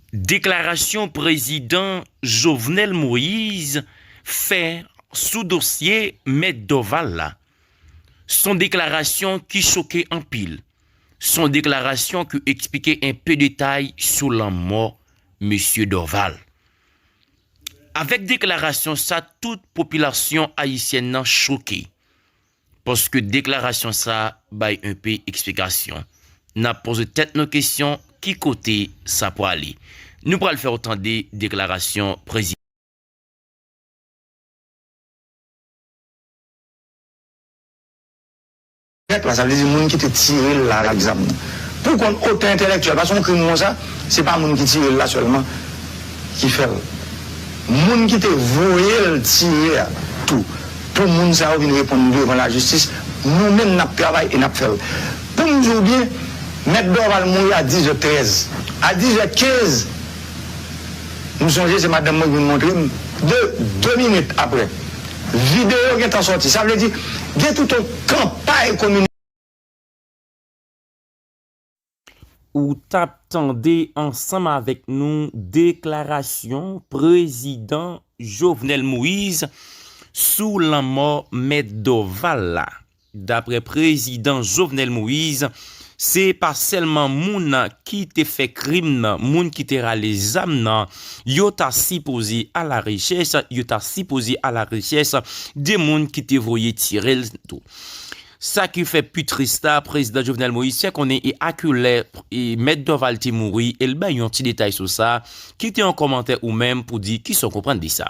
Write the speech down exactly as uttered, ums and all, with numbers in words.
Deklarasyon prezidan Jovenel Moïse fè sou dosye Mèt Dorval la. Se yon deklarasyon ki choke anpil. Se yon deklarasyon ki eksplike enpe detay sou lanmò mesye Dorval. Avèk deklarasyon sa, tout popilasyon ayisyèn nan choke. Paske deklarasyon sa bay enpe eksplikasyon. N ap poze tèt nou kesyon, ki kote sa pwale? Nou pral fè w tande deklarasyon prezidan. Nèg la, sa vle di moun ki te tire l la ak zam nan. Pou konn otan entèlektyèl, paske yon krim konsa, se pa moun ki tire l la sèlman ki fè l. Moun ki te voye l tire a tou. Pou moun sa yo vin reponn devan lajistis, nou menm n ap travay e n ap fè l. Pou m di w byen, Mèt Dorval mouri a dizè trèz. A dizè kenz, m sonje se madanm mwen ki vin montre m, de, de minit apre, videyo gentan sòti. Sa vle di, gen tout yon kanpay kominikasyon. Ou t ap tande ansanm avèk nou deklarasyon prezidan Jovenel Moïse sou lanmò Mèt Dorval la. Daprè prezidan Jovenel Moïse, se pa sèlman moun ki te fè krim nan, moun ki te rale zam nan, yo ta sipoze alarechèch, yo ta sipoze alarechèch de moun ki te voye tire l tou. Sa ki fè pi tris la, prezidan Jovenel Moïse fè konnen e a ki lè e Mèt Dorval te mouri, e l bay yon ti detay sou sa. Kite yon kòmantè ou menm pou di kisa w konprann de sa.